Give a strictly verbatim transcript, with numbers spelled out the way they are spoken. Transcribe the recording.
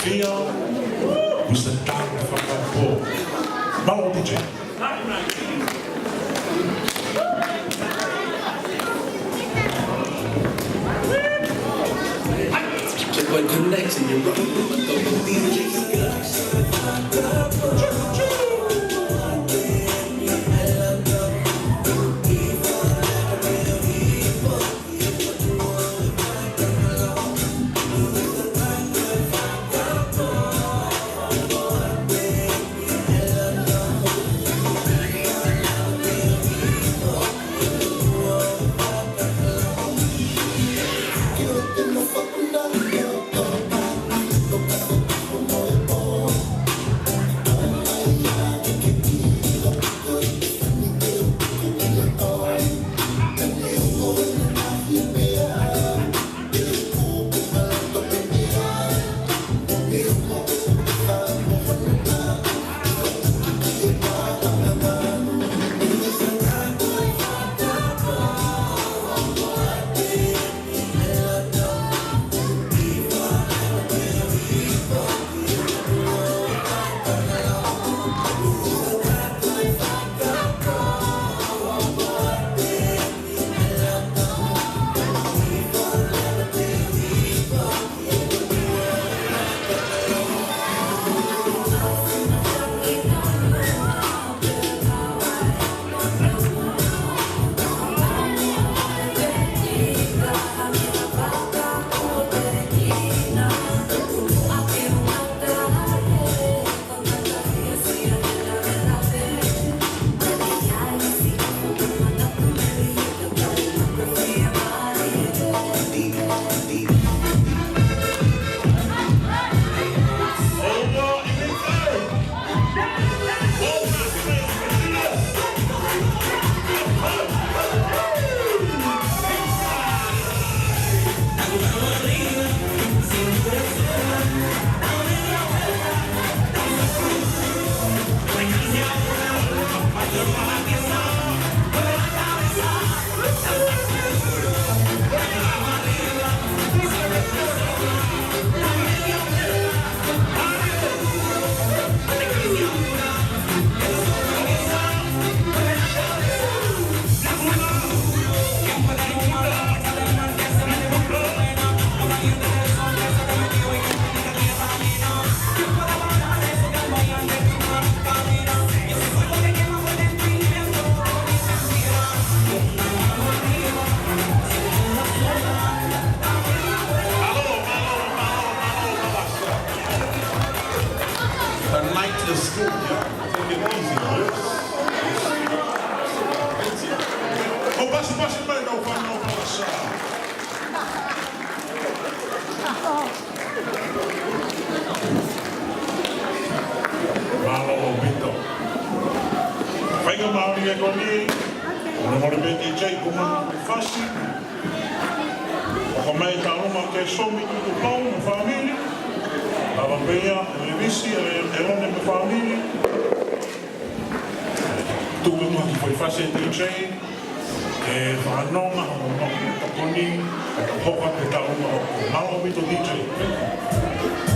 Fia, Mister Tan Fakapō. Mālō D J. Check my connection, you know. The night is good, yeah. Take it easy, boys. Oh, pass, pass it back, no, no, no, pass. Mālō ʻaupito. Faingamālie ko eni, ʻoku mole pē D J ko ma fasi. ʻOku mai tau ma ke somi tu pau mo fāmili. Lava pē ia, ʻe Visi, ʻe, ʻe Lone mo fāmili. Tuku muʻa ki he foʻi fasi ʻa D J. Ke fanongo hoʻo maʻu tokoni, ʻo hoko atu ke tau ma hoko. Mālō ʻaupito D J.